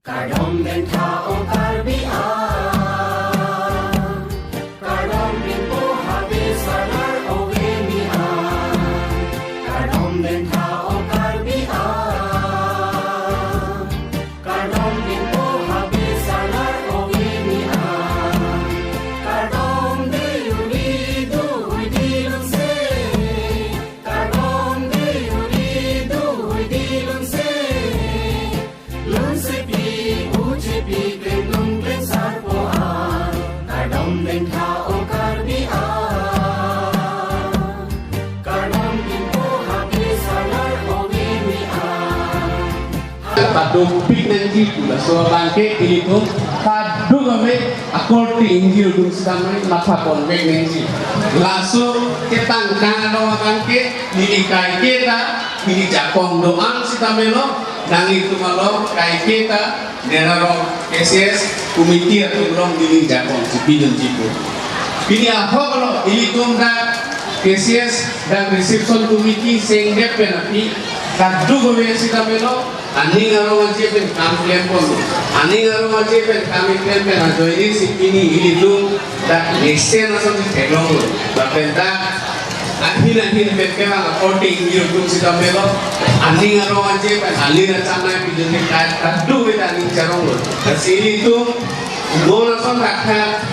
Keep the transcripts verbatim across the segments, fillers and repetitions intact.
Kardom dengtha ong Karbi ang, kardom binpo habe salar ove ni ang. Kardom dengtha ong Karbi ang, kardom binpo habe salar ove ni ang. Kardom de uri du hui di lun se, kardom de uri du hui di lun se. Lun sepi uji pi klem lun klem sarpo an, kardom dengtha ong Karbi ang, kardom binpo habe salar ove ni ang. Padopik nangji pu laso abang ke ilitum kadokave akorte ingjir atum sitame matha ponvek nangji. Laso ketang kang along abang ke neli kaiketa, neli jakong do-an sitame lo, nanglitum along kaiketa, Dera Rong K C S committee atum along neli jakong si pidun chipu. Pini ahok lo, ilitum dak K C S dak reception committee sengdep pen aphi, kadokave sitame lo, aning arong aje pen kam klem pon, aning arong aje pen kam klem pen ajoine si pini ilitum dak mesen asonsi theklonglo. Lapen dak ahin ahin pen kevang akorte ingjir atum sitame lo, aning arong aje pen alir achanai pidun ke kai kadokave ta aning charonglo. Lasi ilitum non ason rakha,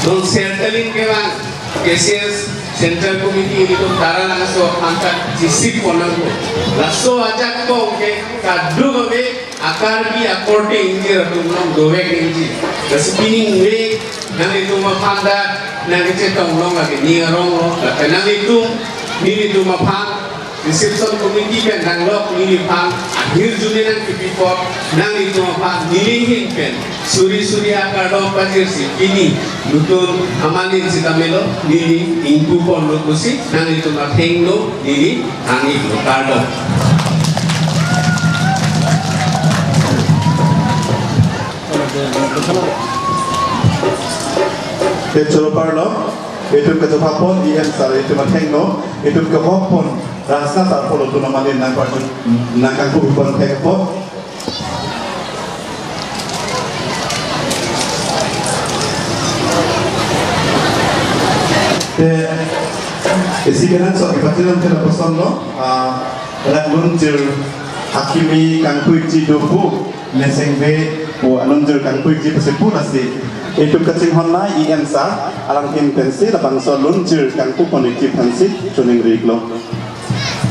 non sertalin kevang K C S Central Committee ilitum Taralangso aphan ta chisip pon nangpo. Laso ajakong ke kadokave a-Karbi akorte ingjir atum along dovek nangji. Lasi pini neli nanglitum aphan dak nangkechetong long lake ning arong lo, lapen nanglitum, nelitum aphan reception committee pen nanglok neliphan ahirjume nangkipi apot, nanglitum aphan neli ahin pen suri suri akardom pajirsi pini nutun amalin sitame lo neli ingpu ponlo pusi nanglitum athengno neli hang-iklo, kardom. Te choro parlo, itum kachopha pon E M sir, itum athengno, itum kehok pon, rasa sar polo tuna mani nang parju, nang kangpu pon thek pon. Te, isi kenangsot kepachini thela kosonlo, ah, dak lunjir akimi kangpu-ikji do pu, nesengve pu alunjir kangpu-ikji pusi pu lasi. Itum kachinghon nai E M sir, alang ahin pensi labangso lunjir kangpu pon-ikji aphansi choningri-iklo.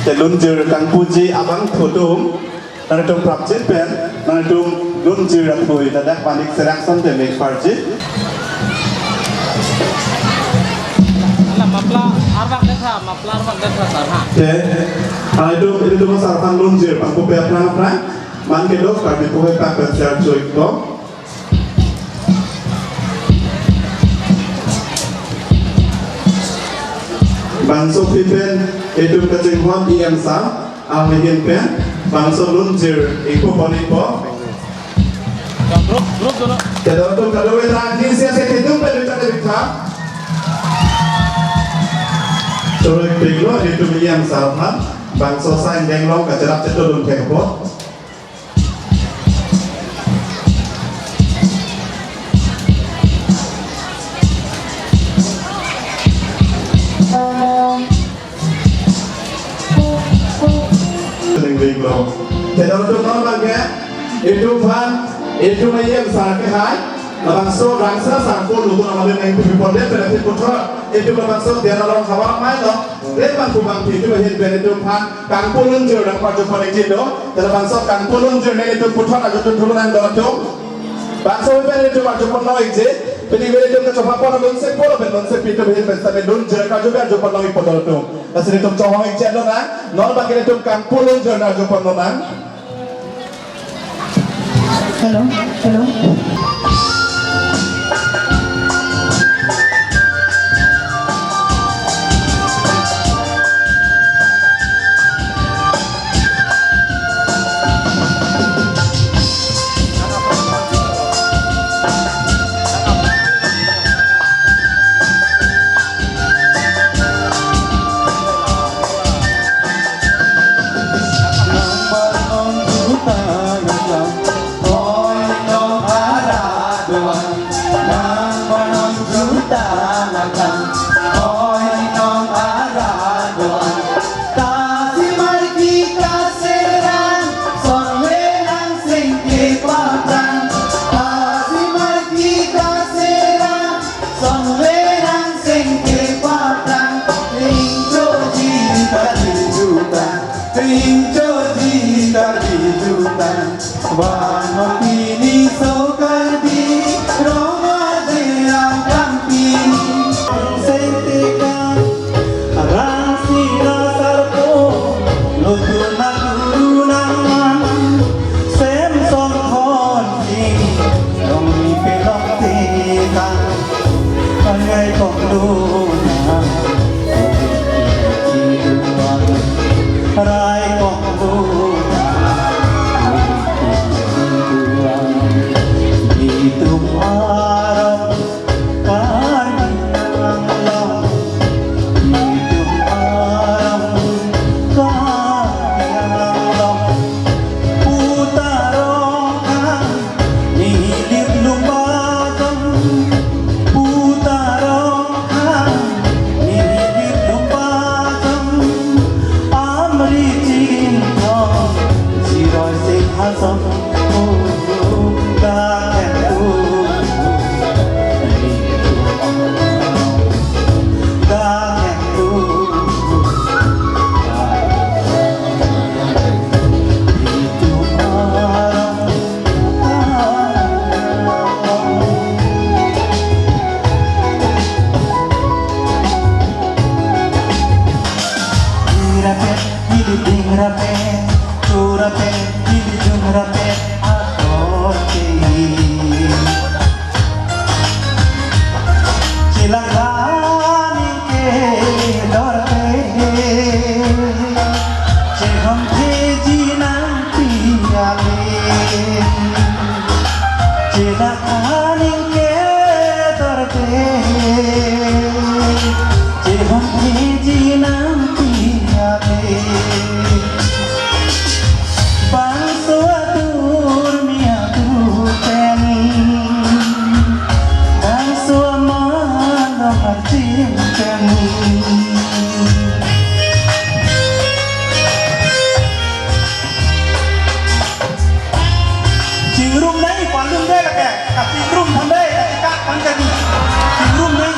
Te lunjir kangpuji abangphu atum, nanglitum prapjin pen, nanglitum lunjir aphui ladak panik serang son te mek parji. Ala mapla arvak detha, mapla arvak detha sir ha. Te, nanglitum, nanglitum sir aphan lunjir pangpupe aphrang aphrang, man kedo, Karbi pu hepak pen share cho-ikpo. Bangso aphi pen itum kachinghon E M sir, ahin pen bangso lunjir ingpu pon-ikpo. Group, group dono. Kedo atum kadokave ta nisi ase kedo pen luta de bikha. Choro-ikpiklo itum E M sir aphan, bangso asai angdeng along kacherap chetodun thek apot. Ling ling lo. Te do tum non abang ke, itum aphan, itum E M sir ke hai, labangso rangsa sangpo lutu nama den neng pipi pondet pen ati puthot, itum labangso dia nalong hawa mai lo, den bangku bangpi itum ahin pen itum aphan, kangpu lunjir nang parju pon-ikji do, te labangso kangpu lunjir nelitum puthot arjutun thulonang do atum. Bangso pen itum arju pon-ikji, pini pen itum kachopha pon alun sepo lapen lun sepi itum ahin pen sitame lunjir karju pen arju pon-ikpo do atum. Lasi itum chohong-ikji lonang, non abang ke itum kangpu lunjir nang arju pon lonang. Hello, hello. Arong Karbi Anglong, itum arong Karbi Anglong, puta rong khang, nilip lupa jong, puta rong khang, nilip lupa jong, amri chinthong, siroi sing hasong. Rapet, ili ding rapet, chu rapet, ili jung rapet, ator ke. Chilangkha aning ke dor ke, chehom theji nangpi ale. Chilangkha aning ke dor ke, chehom theji nangpi ale. Bangso atur mi atur pen, bangso aman arjim pen. Chingrum nai, palung dei lake. Kachingrum than dei, kachikak than kani. Chingrum nai.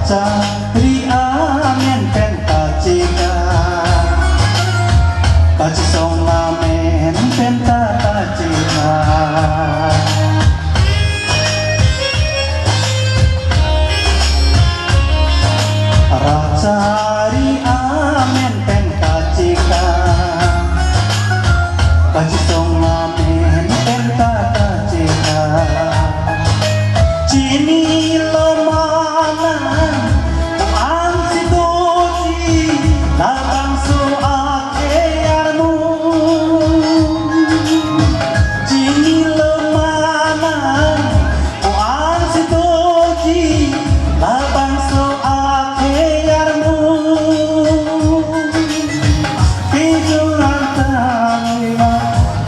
Rachari amen pen kachika, kachisong amen pen ta kachika. Rachari amen pen kachika, kachisong amen pen ta kachika. Chinilo ma nang, ko-an si doji, labangso akhei armu. Chinilo ma nang, ko-an si doji, labangso akhei armu. Kejor an tanglo,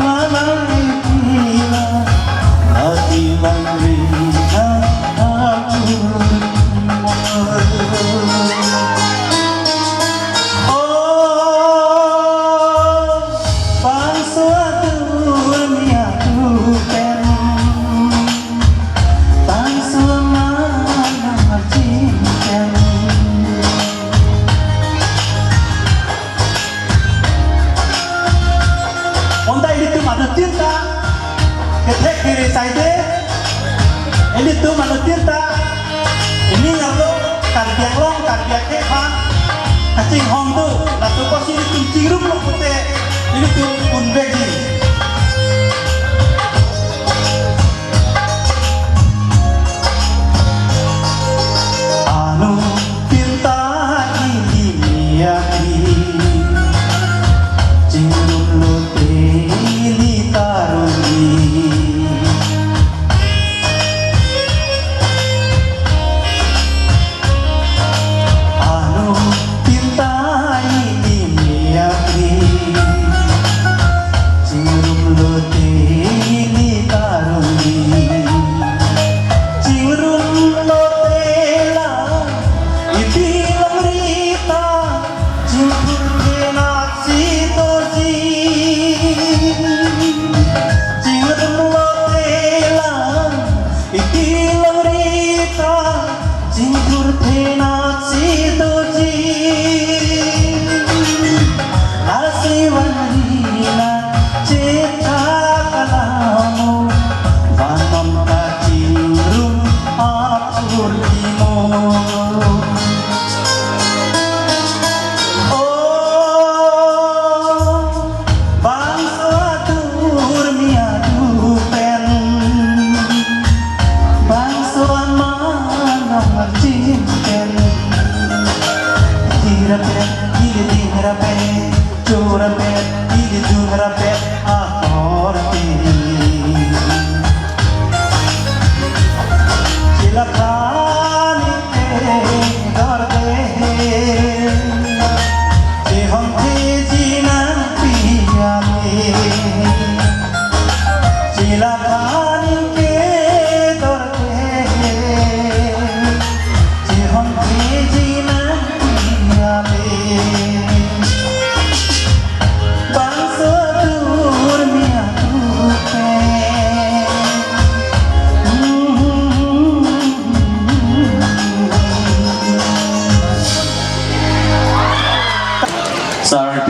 mama ikila, ati bang rina atur. Oh, bangso atur mi atur pen. Bangso aman arjim pen. Bonta ilitum adutin ta kethek kiri saide. Ilitum adutin ta ining arlo Karbi Anglong, Karbi akhei aphan kachinghon do. Laso apotsi ilitum chingrumlo pute ilitum unvekji. Anuttin ta ili miyaki, chingrumlote ili karuni. Anuttin ta ili miyaki, chingrumlote ili karuni. Chingrumlote la ili longri ta, chingthurthe nat si doji. Chingrumlote la ili longri ta, chingthurthe nat si doji. Lasi van rina chethak alamo, vanon kachingrum atur kimo.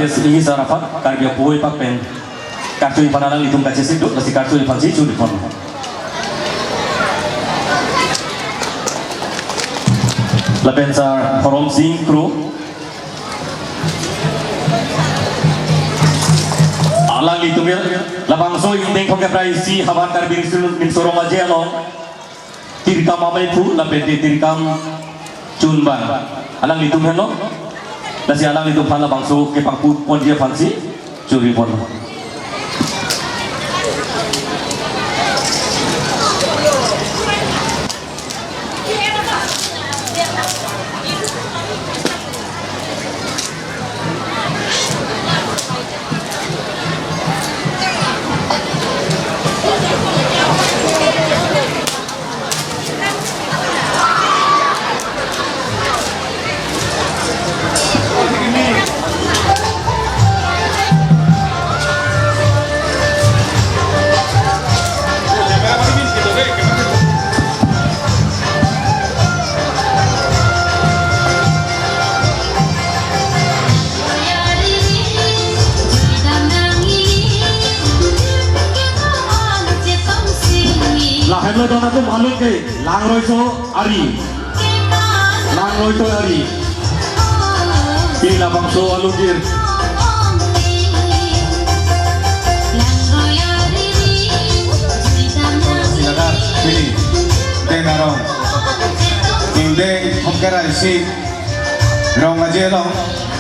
Isi sarapat Karbi apoipak pen karcho-i aphan alanglitum kachesik do, lasi karcho-i aphansi churi pon. Lapen sar Horom Sing Kro. Alanglitum ya, labangso ingdeng thomkep ra isi havar Karbi Riso Nimso Rong Aje along tirkam amei phu lapen te tirkam chunbang alanglitum henlo. Lasi alanglitum aphan labangso kepangpu ponji aphansi churi pon. Lahenlo don atum alun ke Langroiso Ari. Langroiso Ari. Pini labangso alun dir. Silakan, pini. Deng arong. Ingdeng thomkep ra isi Rong Aje along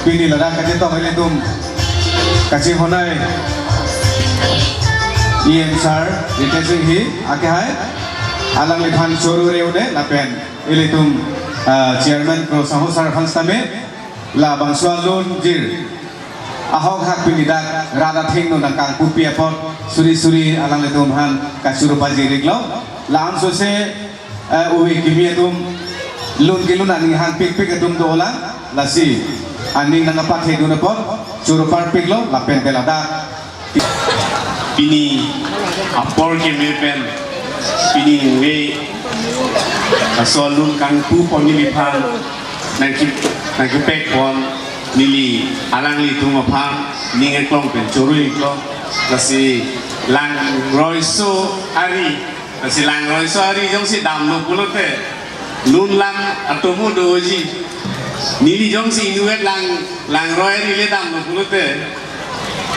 pini ladak kachetong ilitum kachehonai E M sir Ritesh Enghi akehai alangliphan chorure un-e lapen ilitum, ah, chairman Kro Sahu sir aphan sitame labangso alun dir ahok hak pini dak rat athengno nangkangpupi apot suri suri alanglitum aphan kachuru pajir-iklo. La-an sose eh, ove kimi atum lun kelun aning hangpikpik atum dolang, lasi aning nangkapathe dun apot churu parpiklo lapen te ladak. Pini apor keme pen pini nge aso alun kangpu pon neliphan nangki nangkipek pon neli alanglitum aphan ning eklong pen churu-iklo, lasi Langroiso Ari. Lasi Langroiso Ari jongsi damlo pulote, lun lam atomo doji. Neli jongsi inutvet Lang, Langroi Ari le damlo pulote,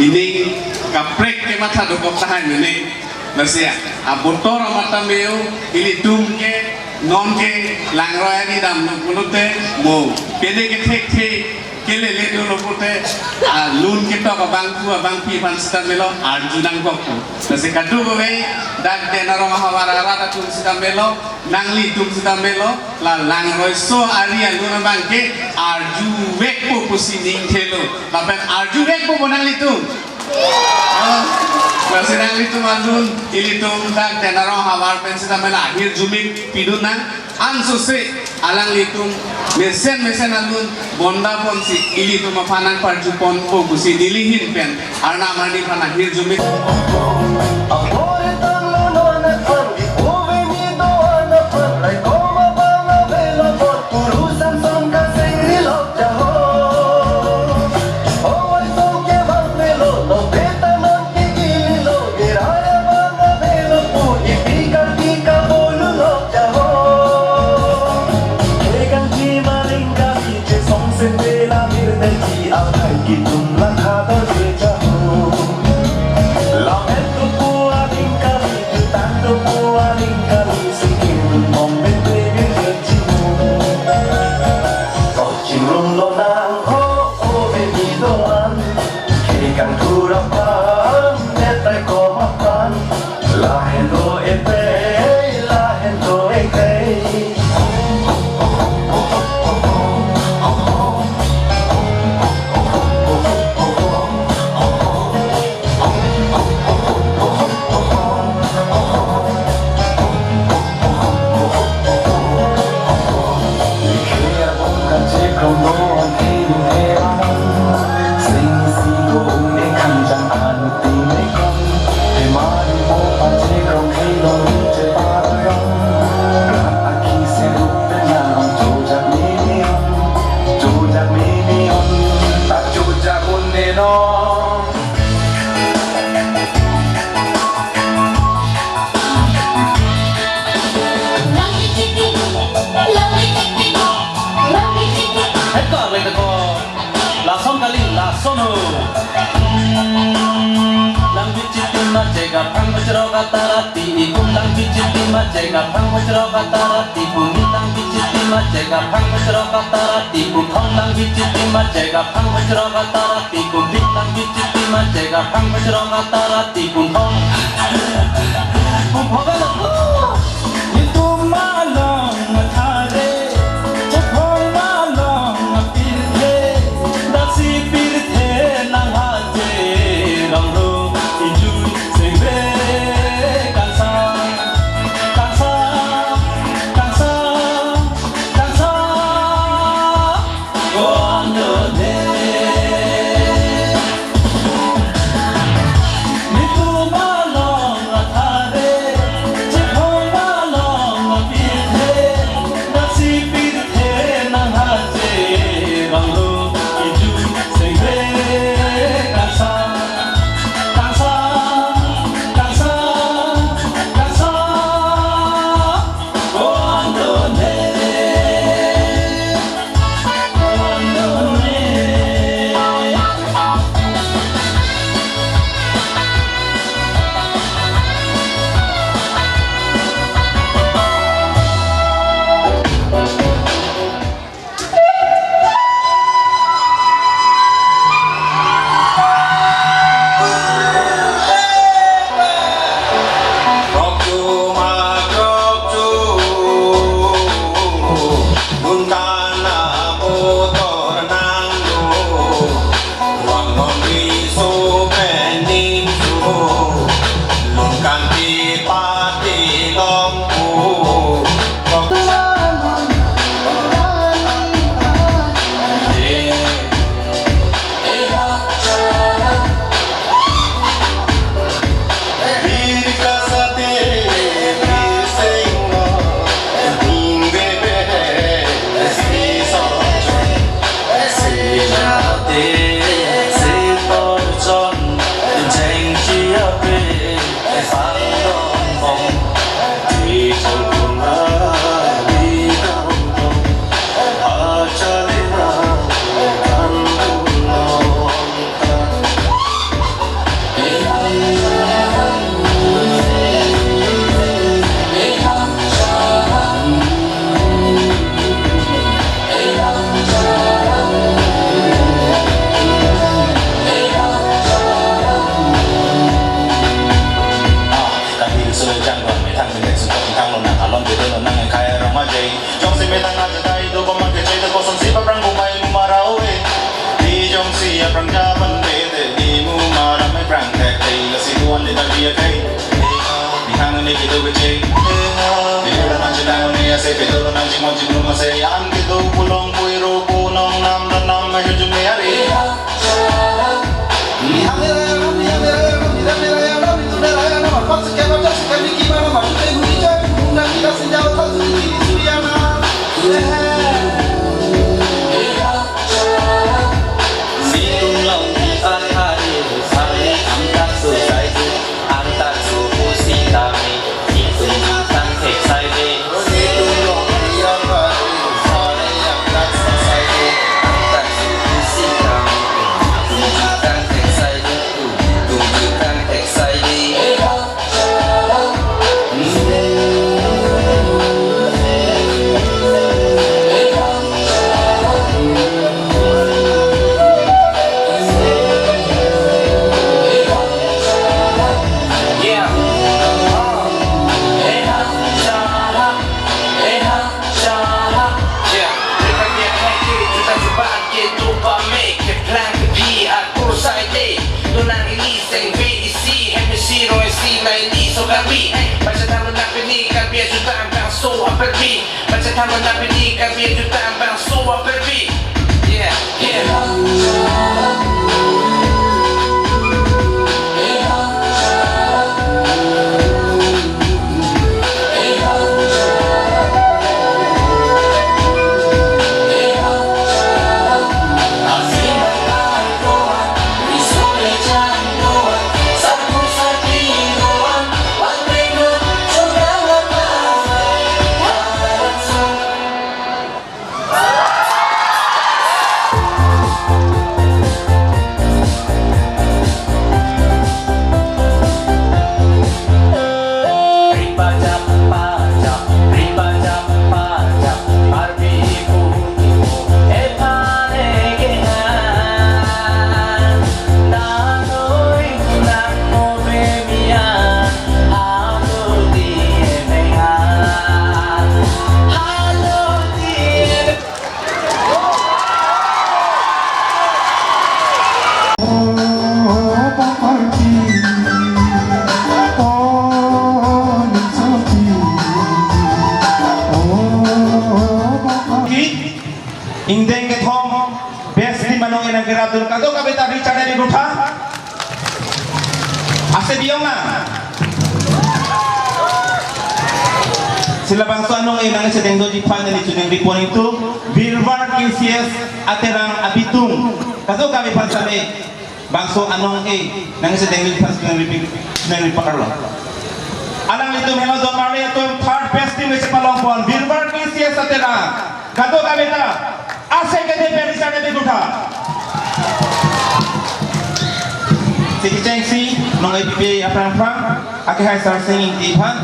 ining kaprek kematha dokok tahai mene. Lasi abotor amat tame ilitum ke non ke Langroi Ari damlo pulote mo pene kethekthe kelele dolo pulote, alun ketok abangphu abangpi aphan sitame lo arju nangkokpo. Lasi kadokave dak Deng Arong ahavar arat atum sitame lo, nanglitum sitame lo, la Langroiso Ari alun abang ke arjuvekpo pusi ningthelo. Lapen arjuvekpo bo nanglitum? Oh, lasi nanglitum alun ilitum dak Deng Arong ahavar pen sitame la ahirjume pidun nang. Ansose alanglitum mesen mesen alun bonda ponsi ilitum aphan nangparju ponpo pusi neli ahin pen arnam arni aphan ahirjume. Chingrum lonang ho, o baby doan, kekang thurap an, netai komat an, lahen do etei, lahen do etei. Hekar le ko. Lason kali, lason ho. Langbichiti machek aphan machro katara ti ikum, langbichiti machek aphan machro katara ti pumi, langbichiti machek aphan machro katara ti puthong, langbichiti machek aphan machro katara ti pumi, langbichiti machek aphan machro katara ti puthong. Puthong lo. Netum along athare, chephong along apirthe, lasi pirthe nang hache rong lo, ijui sengve kansa, kansa, kansa, kansa. Kami so jang don methang menek sutok thang lonang alon bedo lonang ekhai arong ajai. Jongsi methang ajatai do bom ake chai do kosonsi paprang bumai mumara ove. Di jongsi aprang jaban bete di mumara mai prang thek thei lasi duan le ta dia kai. Di hang ne kido beche. Di la nang chidang ne ase kido nang chimon chimlum ase an kido pulong pui ro punong nam dan nam mai hujum ne ari. Ingdeng kethom best team anong-e nangkerapdun, kadokave ta richard adi gutha. Ase biyong na. Si labangso anong-e nangchedengdunji aphan neli choningri pon ingtung, Birvar K C S Aterang abitung, kadokave aphan same bangso anong-e nangchedengdunji aphan nangri, nangri pakarlo. Alanglitum helo donmarli atum third best team kachepalong pon, Birvar K C S Aterang. Kadokave ta ase kede pen richard adi gutha. Si kechengsi nong-e pipe aphrang aphrang akehai Sarsing Ingti aphan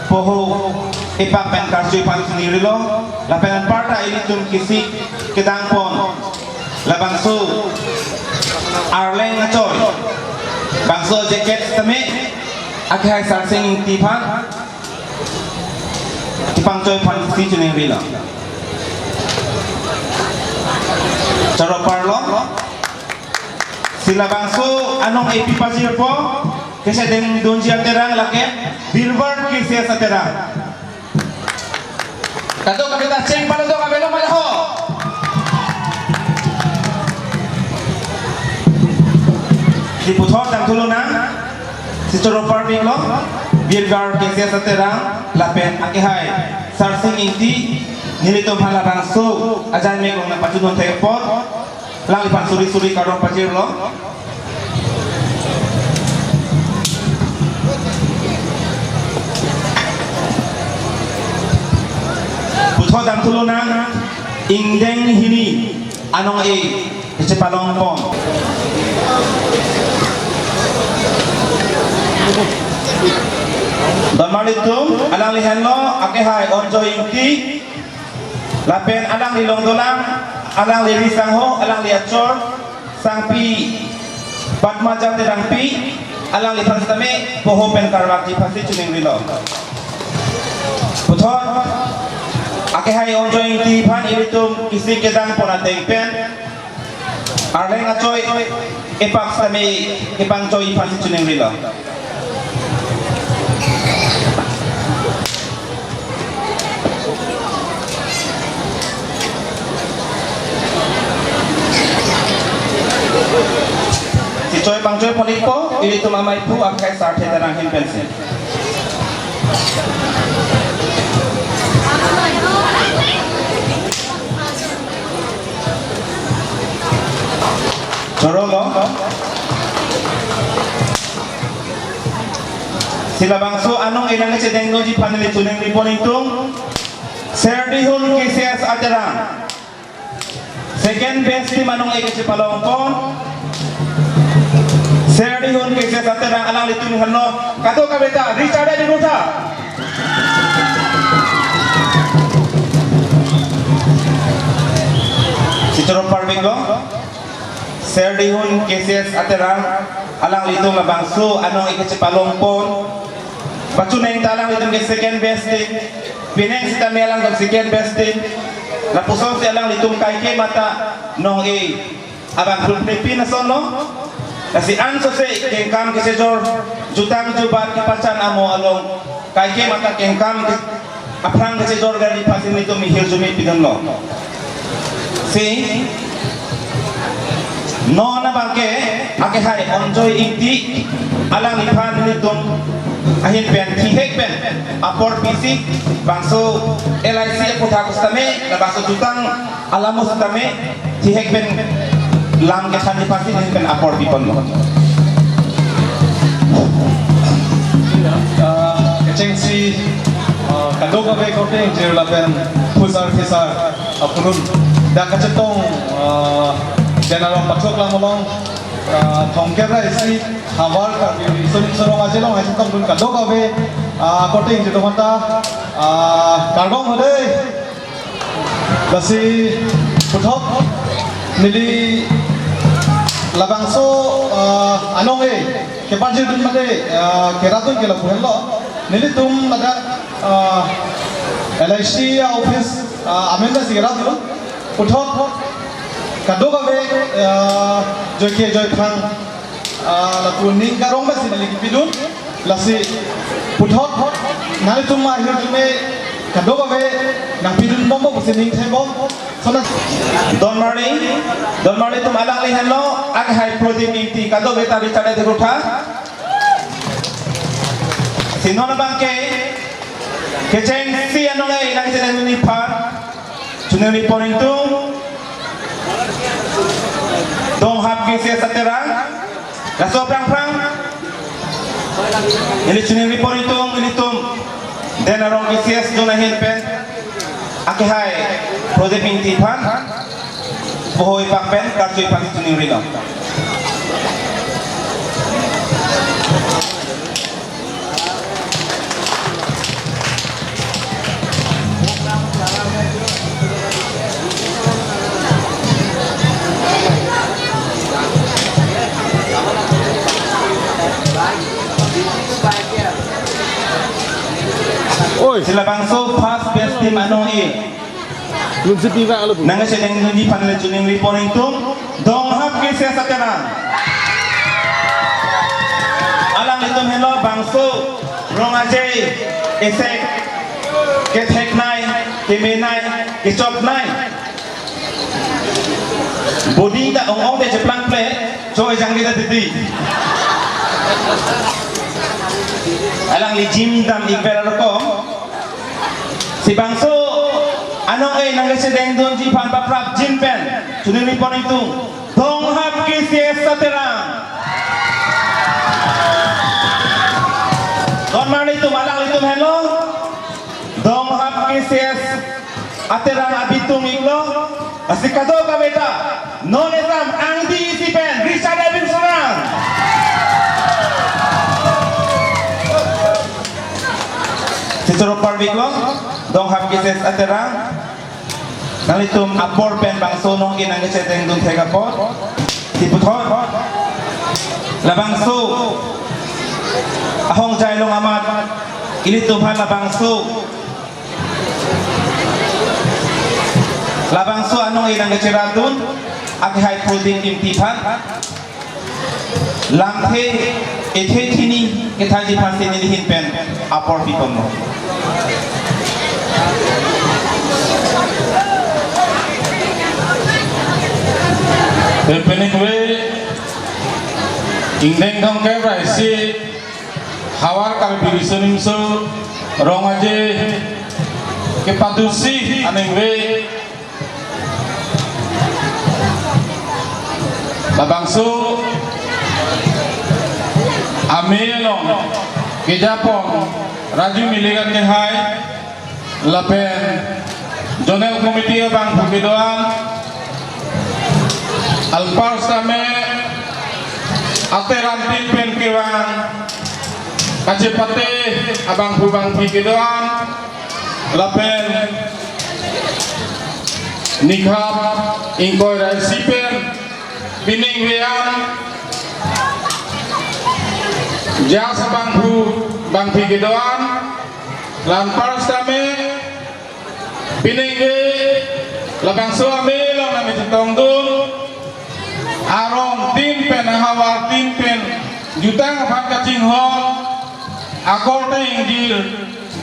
poho epak pen karju aphan choningrilo, lapen anparta ilitum kesik kedang pon labangso Arleng achoi, bangso jacket tame akehai Sarsing Ingti aphan kepangchoi aphan si choningrilo. Choro parlo. Si labangso anong-e pipajirpo, kachedengdunji Aterang lake Birvar K C S Aterang. Kadokave ta cheng palo, kadokave lo ma ho. Si puthot damthu lonang, si choro parpiklo, Birvar K C S Aterang lapen akehai Sarsing Ingti, nelitum aphan labangso ajai mek along nangpachunun thek apot, alangliphan suri suri kardom pajirlo. Puthot damthu lonang, ingdeng hini anong-e kachepalong pon. Donmarlitum, alangli henlo akehai Onjoy Ingti, lapen alangli along dolang alangli ri sangho, alangli achor sangpi Padmaja Terangpi, alangliphan sitame poho pen karvakji aphan si choningrilo. Puthot akehai Onjoy Ingti aphan ilitum kesik kedang pon ateng pen Arleng achoi epak sitame kepangchoi aphan si choningrilo. Si choi pangchoi pon-ikpo, ilitum amei aphu akehai Sarthe Terang ahin pensi. Choro lo. Si labangso anong-e nangchedengdunji aphan neli choningri pon ingtung, Serdihun K C S Aterang. Second best team anong-e kachepalong pon, Serdihun K C S Aterang, alanglitum henlo kadokave ta richard adi gutha. Si choro parpiklo, Serdihun K C S Aterang, alanglitum labangso anong-e kachepalong pon. Pachuneng ta alanglitum ke second best team. Pining sitame alangtum second best team. Lapuson si alanglitum kaike mata nong-e abang phulpri pin asonlo. Lasi ansose kengkam kachejor, jutang jubat kepachan amo along kaike mata kengkam ke-, aphrang kachejor gari aphansi nelitum hirjume pidunlo. Si non abangke akehai Onjoy Ingti, alangliphan nelitum ahin pen thihek pen apor pisi bangso L I C aphuthak sitame, labangso jutang alamo sitame thihek pen lam kethanji aphansi ahin pen apor piponlo. Ah, kechengsi, ah, kadokave korte ingjir lapen phusar phisar, ah, pulun dak kachetong, ah, jen arong pathok lam along, ah, thomkep ra isi havar Karbi Riso Nimso Rong Aje along hachetongdun kadokave, ah, korte ingjir atum anta, ah, kardom ho dei. Lasi puthot neli labangso, ah, anong-e kepajirdun mate, ah, kerapdun ke lapu henlo. Nelitum ladak, ah, L I C office, ah, amen ta si kerapdun. Puthot kadokave, ah, joike joiphang, ah, lapu ning karong masi neli kepidun. Lasi puthot nanglitum ahirjume kadokave nangpidun bompo pusi ning thembom. Donmarli, Donmarli atum alangli henlo, akhai Prodip Ingti, kadokave ta Richard Debruktha. Si non abangke, kechengsi anong-e nangchedengdun aphan, chiningri pon ingtung, Donghap K C S Aterang, laso aphrang aphrang, ili chiningri pon ingtung, ilitum, Den Arong K C S zone ahin pen, akhai Prodip Ingti aphan, pohoi pak pen, karchui pak chiningrilo. Oi. Si labangso first batch team anong-e. Lun si pi ba alo pu. Nangchedengdunji aphan le chiningri pon ingtung, Donghap K C S Aterang. Alanglitum henlo bangso Rong Aje, esek, ketheknei, kemenei, kechoknei. Body ta ong-ong te cheplang ple, choi jangke ta titi. Alangli gym dam-ik pen arokom. Si bangso anong-e nangchedengdunji aphan paprap gym pen, chiningri pon ingtung, Donghap K C S Aterang. Donmarli atum, alanglitum henlo, Donghap K C S Aterang abitung iklo, lasi kadokave ta, non esam angdi isi pen, Richard Edwin Sonang. Si choro parviklo, Donghap K C S Aterang. Nanglitum apor pen bangso anong-e nangchedengdun thek apot. Si puthot. Labangso ahongjai along amat, ilitum aphan labangso, labangso anong-e nangcherapdun, akhai Prodip Ingti aphan, lamthe, ethe thini, kethanji aphansi neli ahin pen apor piponlo. Peningve, ingdeng thomkep ra isi, Havar Karbi Riso Nimso Rong Aje kepadusi aningve, labangso amei along kejapon Raju Milik akhai lapen Zonal Committee abangphu kedo-an, anpar sitame Aterang tin pen kevang kachepate abangphu bangphi kedo-an, lapen nikhap ingkoi ra isi pen pining ve-an JAS abangphu bangphi kedo-an, la anpar sitame pining ve labangso amei along nangchetongdun arong tin pen, ahavar tin pen, jutang aphan kachinghon akorte ingjir,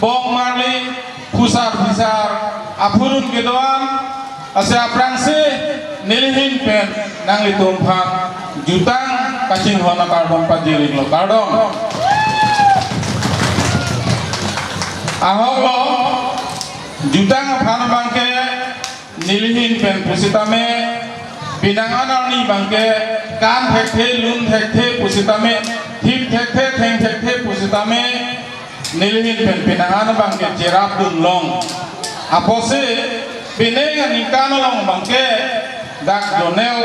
bong marli, phusar phisar aphurun kedo-an, lasi aphrangsi neli ahin pen nanglitum aphan jutang kachinghon akardom pajir-iklo, kardom. Ahoklo, jutang aphan abangke neli ahin pen pusitame, penang an arni abangke kan thekthe, lun thekthe pusitame, thip thekthe, theng thekthe pusitame, neli ahin pen penang an abangke cherapdun long. Apotsi penang aningkan along abangke dak zonal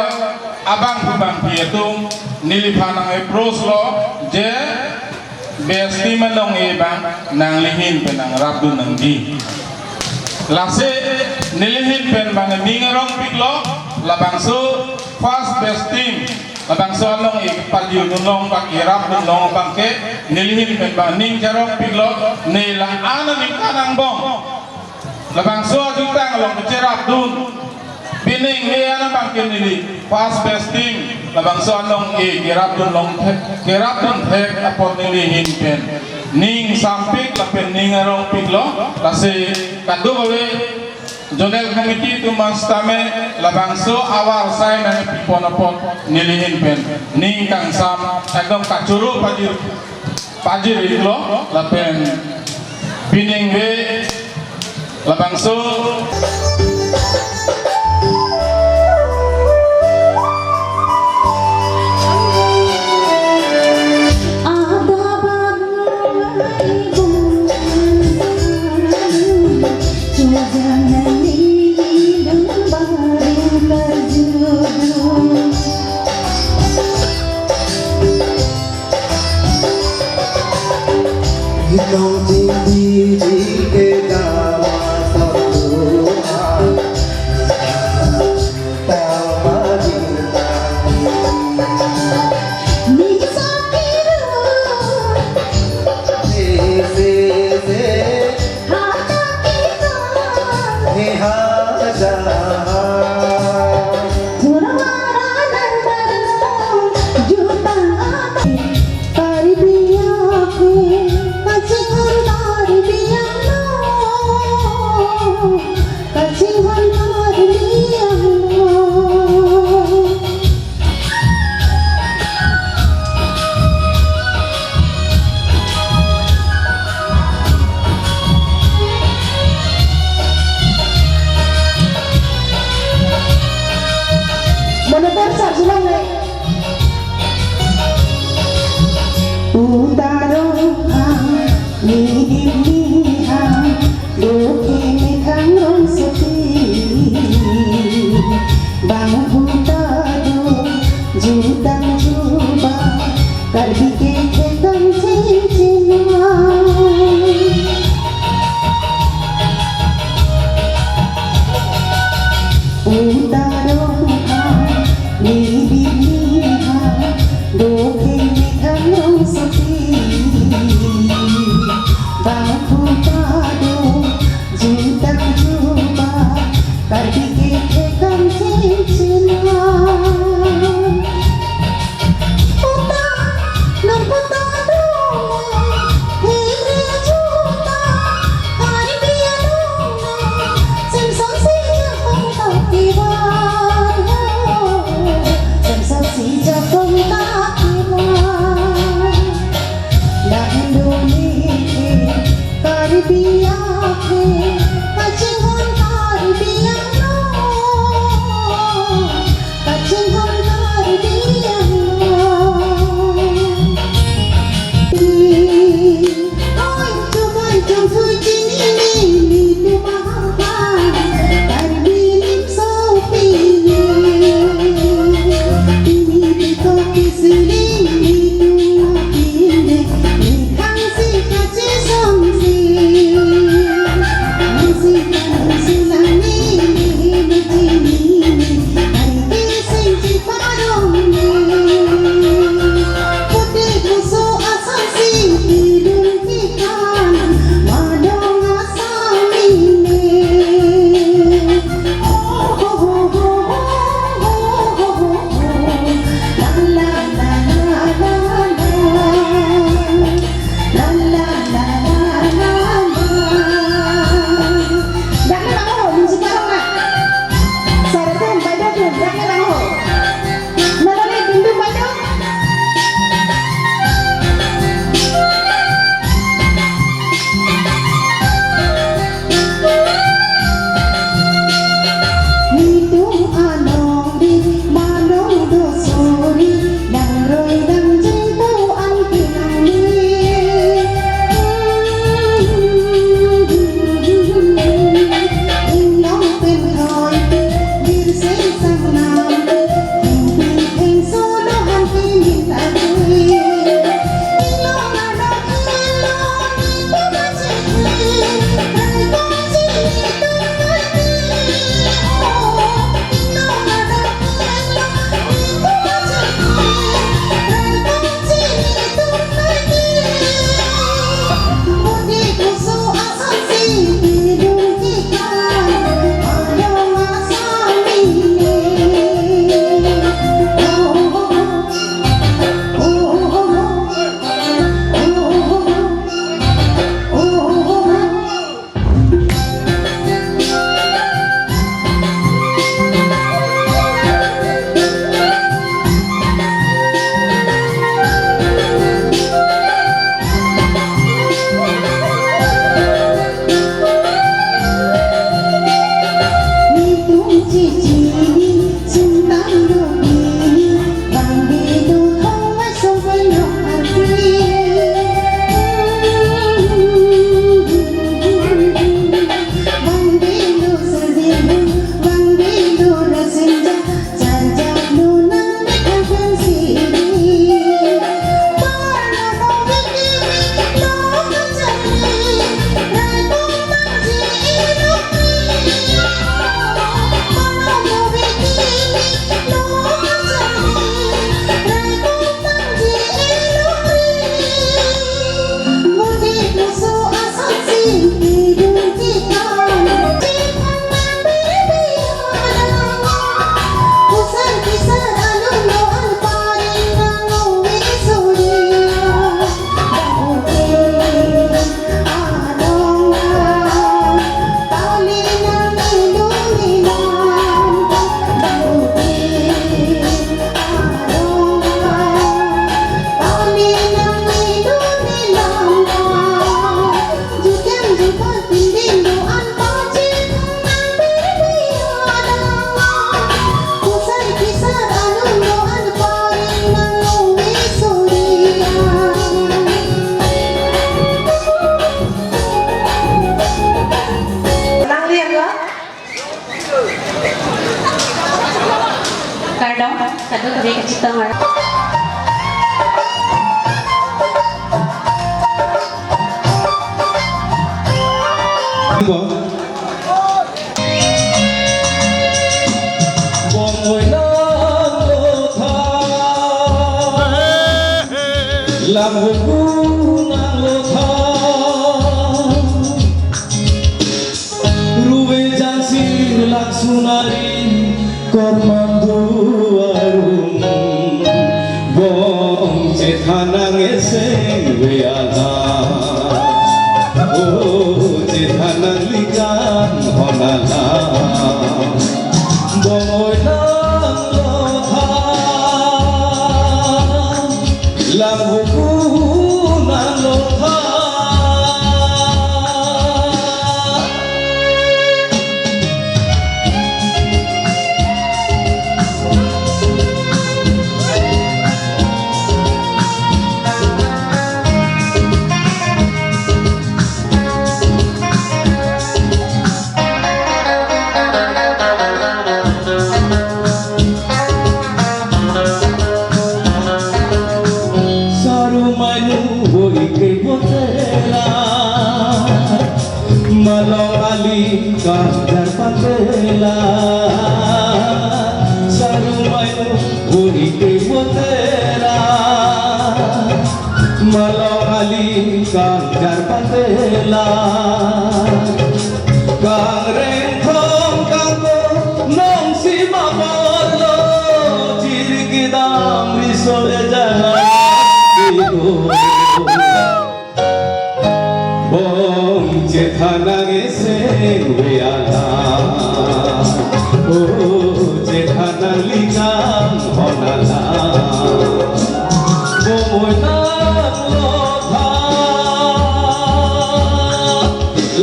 abangphu bangphi atum neliphan nang-approach lo je batch team anong-e abang nangli ahin pen nangrapdun nangji. Lasi neli ahin pen abang ning arongpiklo, labangso first batch team, labangso anong-e paljudun long abang, kerapdun long abangke, neli ahin pen abang ning charongpiklo, ne la-an aningkan angbong labangso ajutang along kecherapdun, pining ve-an abangke neli first batch team labangso anong-e kerapdun long the-, kerapdun thek apot neli ahin pen ning sampik lapen ning arongpiklo, lasi kadokave Zonal Committee atum sitame labangso avar asai nangpipon apot nelihin pen ning kangsam ekdom kachoro pajir pajir iklo lapen piningve labangso Monitor sar sulang nai. Utaro ha, nidim niha, dokhe mekhang rongsopi. Bang huta do, jutang juba, Karbi kethek kangcheng chena. Utaro ha, nidim niha, dokhe mekhang rongsopi. Bang huta do, jutang juba, Karbi kethek kangcheng chena. Uta, nang puta do, hiri juta, Karbi along, Simson si jangkong tak tiba. Kadokave kachetong aron. Bong-oi nanglo tha, Langvoku nanglo tha. Ruve jangsir lak sunari kormandu arum, bong chethan nang eseng ve alam. O chethan nangli kanghon alam. Bong-oi nanglo tha, Langvoku nanglo tha. Saru mainu vo-ik ke vo tela, malong ali kangjar pantela. Saru mainu vo-ik ke vo tela, malong ali kangjar pantela. Kangreng thong kangko nong si ma bor lo, chiri kedam riso ejangan ido. Bong chethan nang eseng ve alam. O chethan nangli kanghon alam. Bong-oi nanglo tha,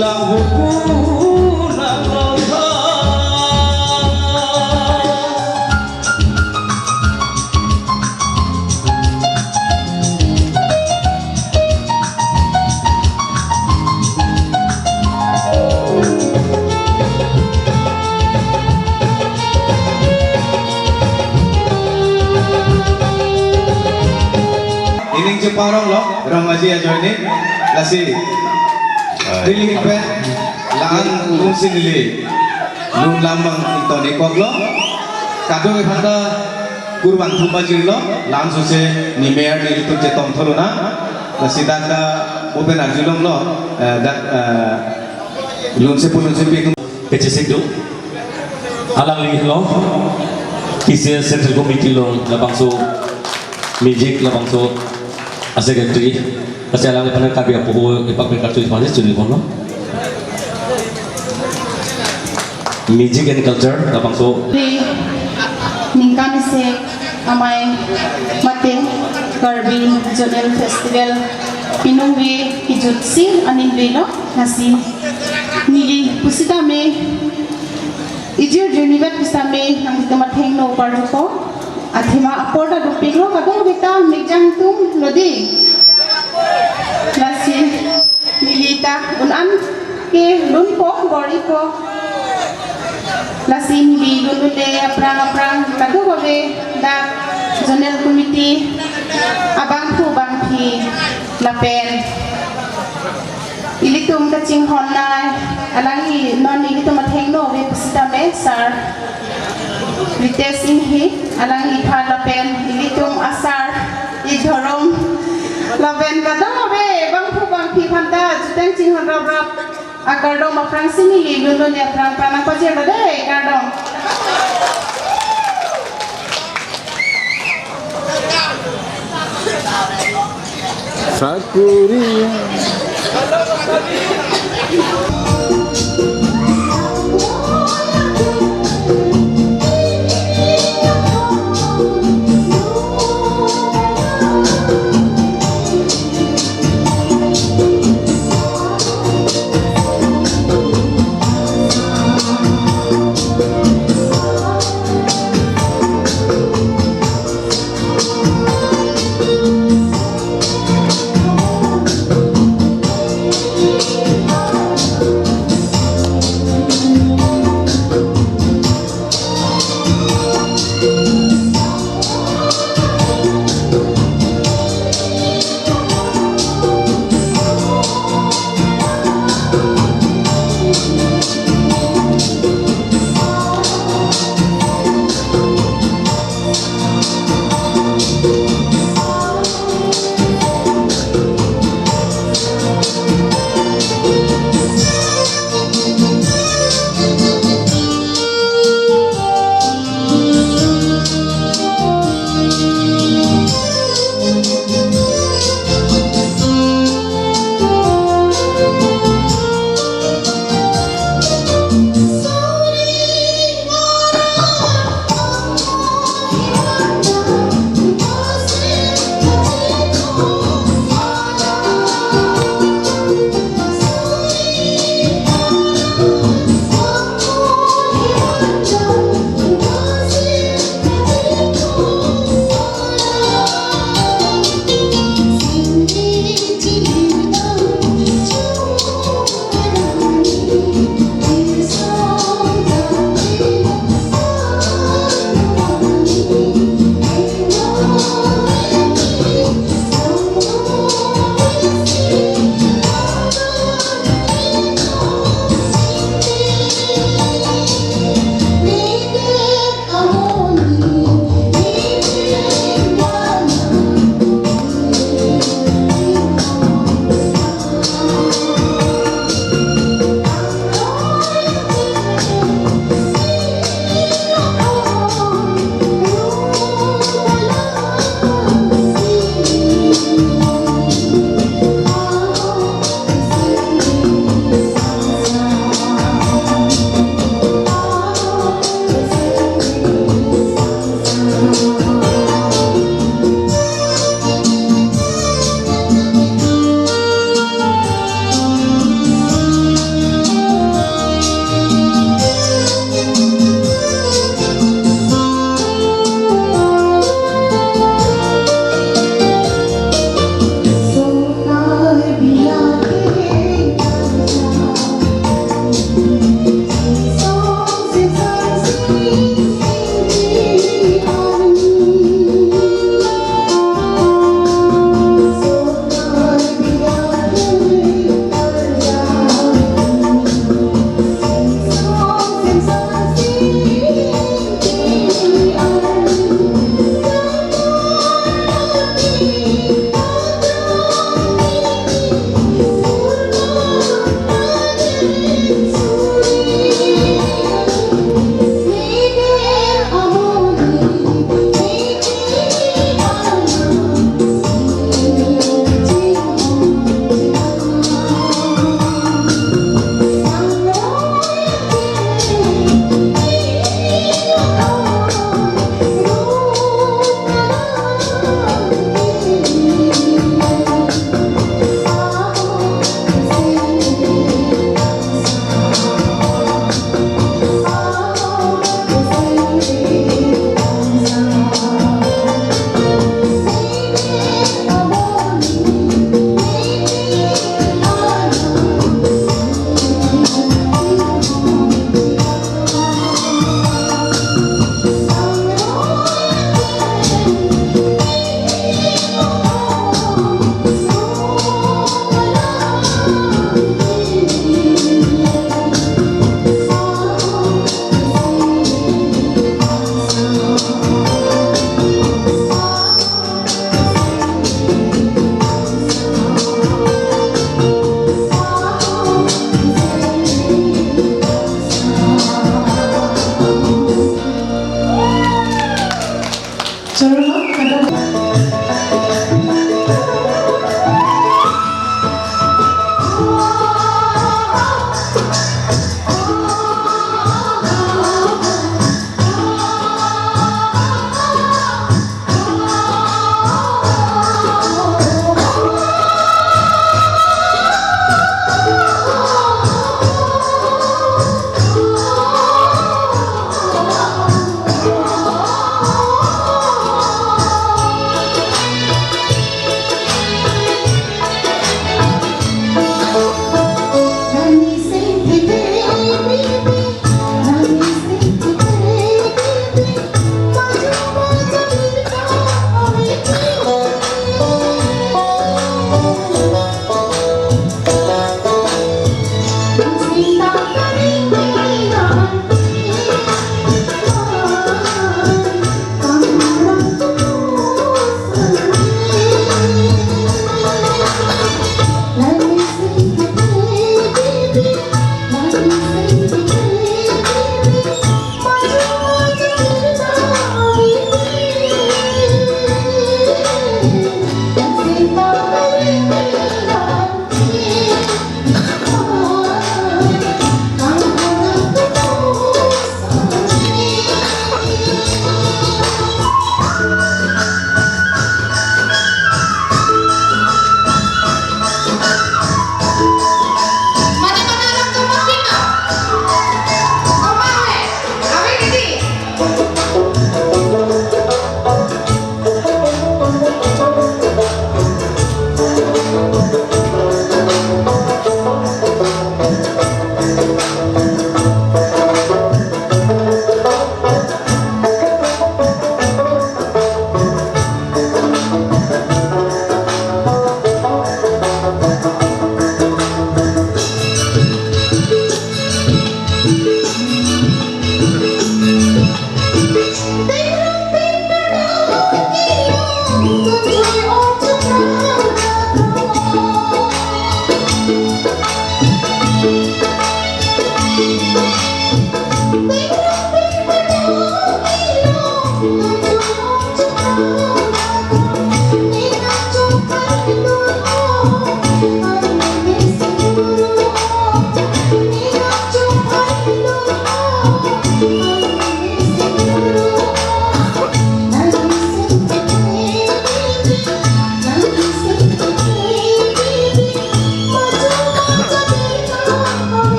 Langvoku nanglo tha. Ining cheparong lo, Ramaji ajoine, lasi. Neli pen, la-an lun si neli lun lam abang ington-ik koklo. Kadokave aphanta kurvangthu pajirlo, la-an sose nimer nelitum chetong thulonang. Lasi dak, eh, open arjulonglo, eh, dak, eh, lunsepo lunsepi atum kechesik do. Alangli lo, T C S Central Committee along labangso music labangso a-secretary. Lasi alangliphan Karbi apoho epak pen kartu ipanis chuli kono. Music and culture labangso. Ningkan isi amei mate Karbi Zonal Festival piningve kejutsi aning velo, lasi neli pusitame ijir jirnivet pusitame nanglitum athengno parjupo. Athema apor ta dopiklo, kadokave ta mekjang atum lo dei. Lasi neli ta un-an ke lunpo, bor-ipo. Lasi neli lunlunde aphrang aphrang kadokave dak Zonal Committee abangphu bangphi lapen ilitum kachinghon nai, alangli non ilitum athengno ave pusitame Sir Ritesh Inghi, alangli aphan lapen ilitum a-sir, idhorom, lapen kadokave bangphu bangphi aphanta jutang chinghon raprap akardom aphrangsi neli lunlunde aphrang aphrang nangpajirlo dei, kardom. Sakuri.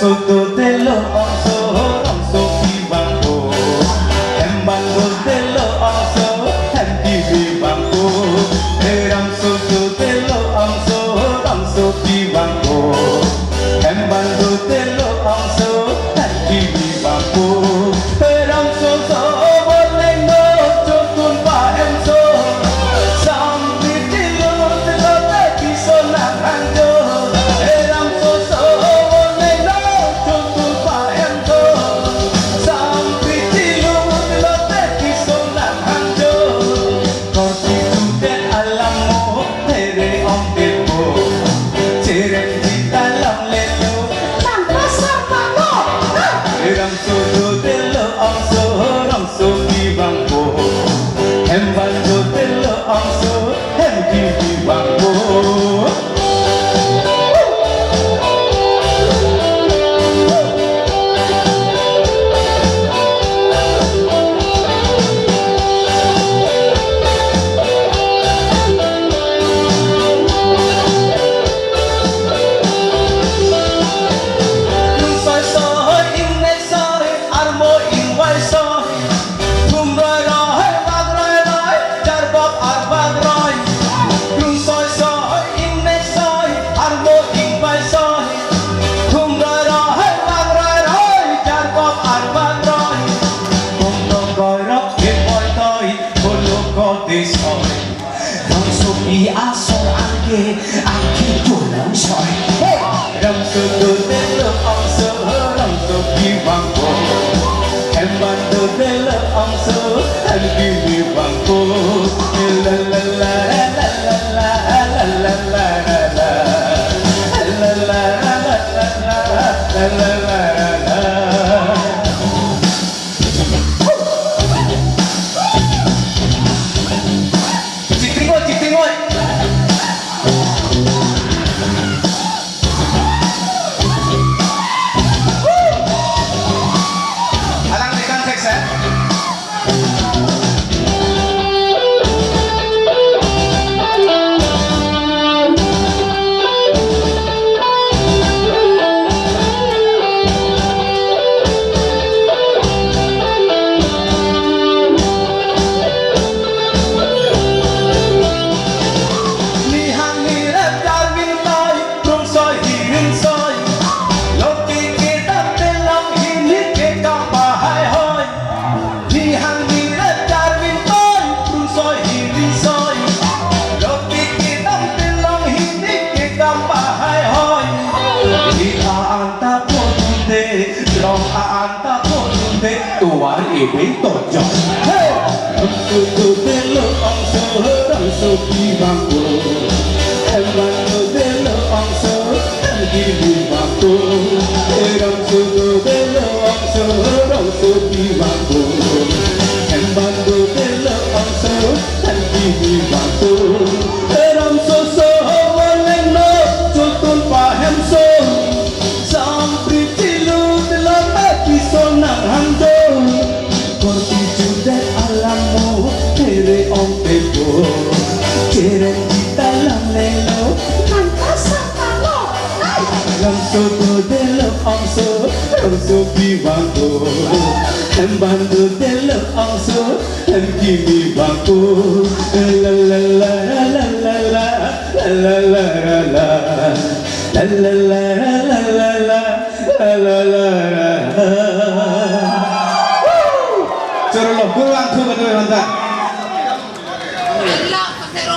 Dodelo ongso, rongso kevangpo. Hemban dodelo ongso, hem kevangpo. Eram so dodelo ongso, rongso kevangpo. Hemban dodelo ongso, hem kevangpo. Eram so so boleng do, chotun pahemso. Sampriti lut lote keso nanghangjo. Eram so so boleng do, chotun pahemso. Sampriti lut lote keso nanghangjo. Korte chudet alam mo, phere ongtepo. Chereng jita lam lelo. Nang pasar pano. Eram so dodelo ongso, rongso kevangpo. Hemban dodelo ongso, hem kevangpo. Soi soi, ingnek soi, armo ingvai soi. Thum roi roi, bak roi roi, charbok arbak roi. Krung soi soi, ingnek soi, armo ingvai soi. Thum roi roi, bak roi roi, charbok arbak roi. Kong tong koi rok, kepoi toi, polo kote soi. Rongsopi asor angke, angke pulang soi. Hey! Rongso dodelo ongso, rongso kevangpo. Hemban dodelo ongso, hem kevangpo. La la la la la la la la la la la. La la la la la la la la la. Chikring oi, chikring oi. Alangli kan thekse. Nihang nirep jarmin toi, krung soi hiring soi. Lote kedam telong hini ke kam pahai hoi. Nihang nirep jarmin toi, krung soi hiring soi. Lote kedam telong hini ke kam pahai hoi. Hi a-an ta photunde, rong a-an ta photunde, tovar ebe tojok. Hey! Rongso dodelo ongso, rongso kevangpo. Hemban dodelo ongso, hem kevangpo. Rongso dodelo ongso, rongso kevangpo. Hemban dodelo ongso, hem kevangpo. Eram so so, boleng do, chotun pahemso. Sampriti lut lote keso nanghangjo. Korte chudet alam mo, phere ongtepo. Chereng jita lam lelo, nang pasar pano. Rongso dodelo ongso, rongso kevangpo. Hemban dodelo ongso, hem kevangpo. La la la la la la la la la la la la. La la la la la la la la la la la. Chorolo, kurang thu betul mantap.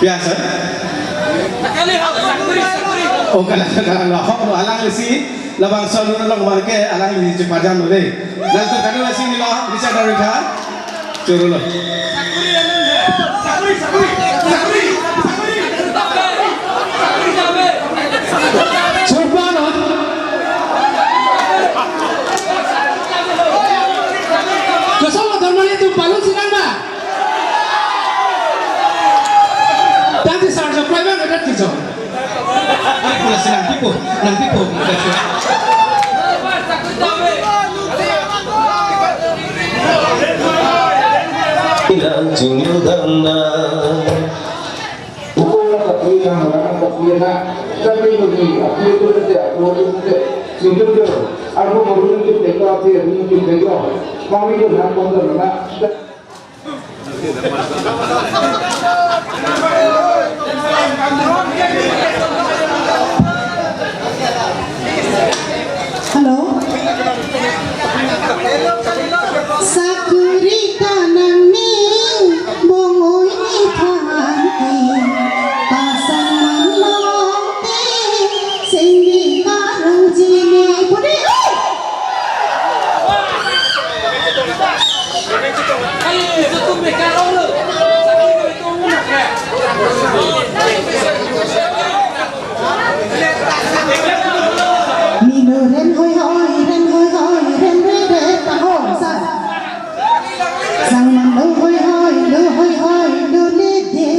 Biasa. Oh, kalang, kalang, lahok lo, alanglisi, labangso along marke, alanglisi chepajam lo dei. Nangtum kanu lasi nilo, bisa dari kha. Chorolo. Chorpa na. Kosong lo dormali tum palu sinang ba. Tadi sarja prima ngedat kijong. Pipo la sinang pipo, nang pipo. Ilang chingyu dana. Yena, kami kami, api itu saja, api itu saja. Sintu tu, aku baru nunjuk teka, api itu nunjuk teka. Kami tu nak konten na. Hello. Sakuri kanang ni bongoi ni thanti pasang manok te singgi karang jini pudi. Milo ren hoi hoi, ren hoi hoi, ren re re ta ho sa. Sang manlo hoi hoi, lo hoi hoi, lo le de.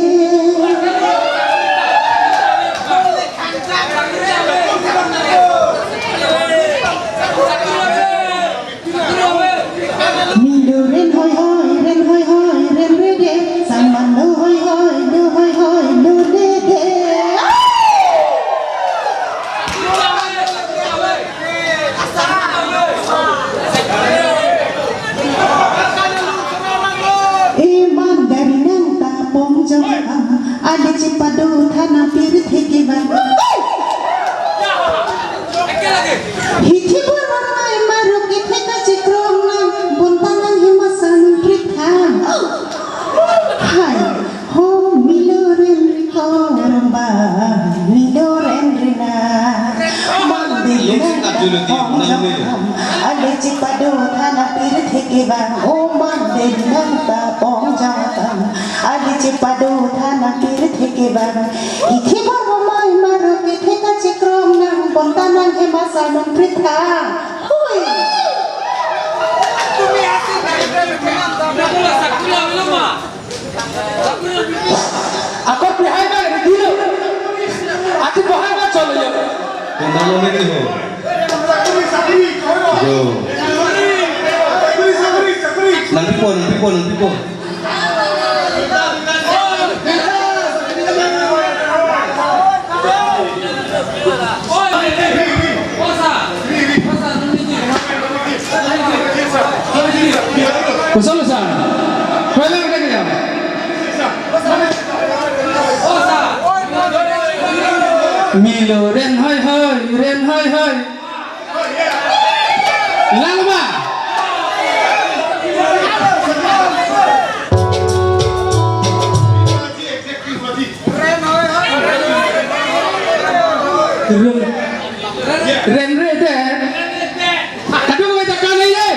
Milo ren hoi hoi, ren hoi hoi, ren re de. Sang manlo hoi hoi, lo hoi hoi, lo le de. Iman dari nang ta pongjong, ah, ada chipado thana pirthe kevang. Hithi bor bor mai maru kethe kachikrong nang, bonta nang hima sang pritha. Hai, ho milo ren ri korba, milo ren ri na. Mandil nang ta pongjong, ale chipado thana pirthe kevang. O mandil nang ta pongjong, ale chipado thana pirthe kevang. Hithi bor bor mai maru kethe kachikrong nang, bonta nang hima sang pritha. Hui. Ako pihai ba, ready lo. Ati pihai ba, cholo yo. Kena lo ni ho. Yo. Nangpipo, nangpipo, nangpipo. Kusolo sa. Pwela ka niya. Milo ren hoi hoi, ren hoi hoi. Lalo ba. Ren re de. Kadung mai ta kali ye.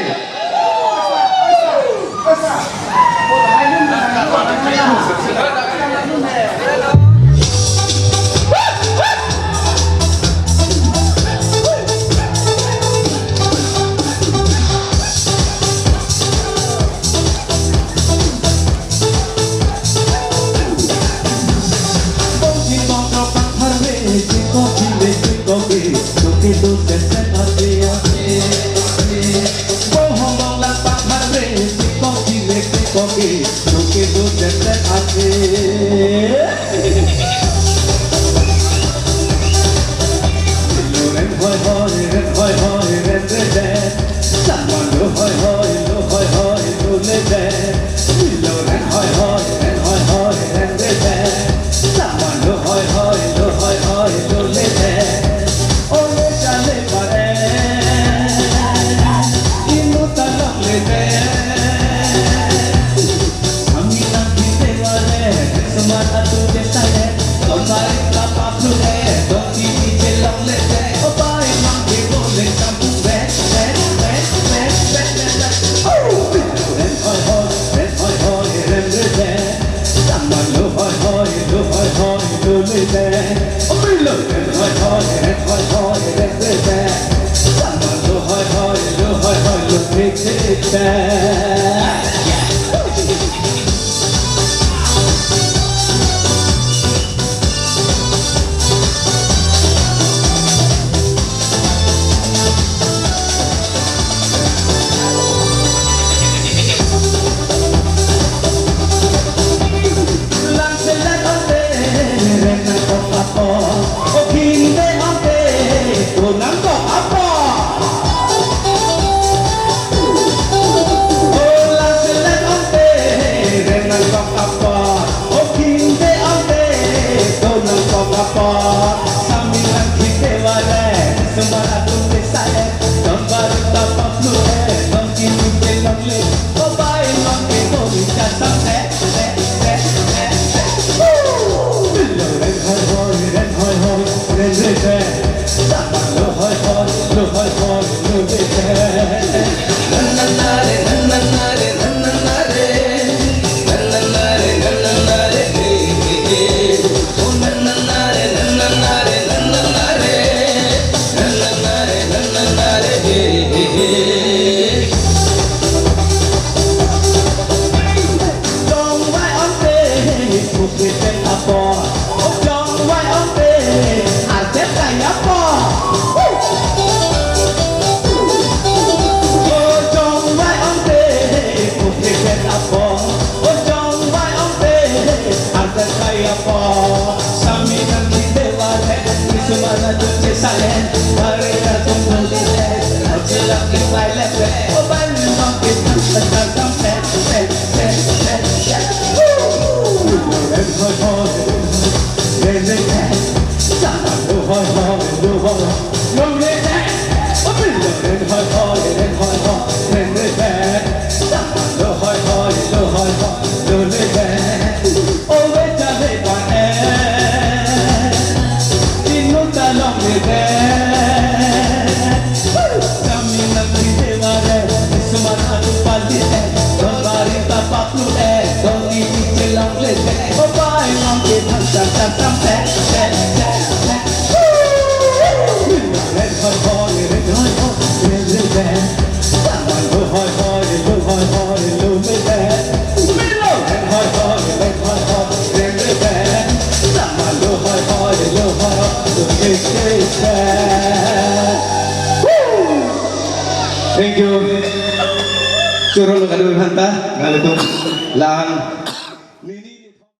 Jong vai ong te, pukri pen apor. O jong vai ong te, archet kai apor. O jong vai ong te, pukri pen apor. O jong vai ong te, archet kai apor. Sami nangji dewar he, kisumana tuche salen. Bare atum tuche, achilang kipai lepe. O ban nong kitang tang tang tang tang. Thank you. Choro lo kadun hanta, nalitum lang.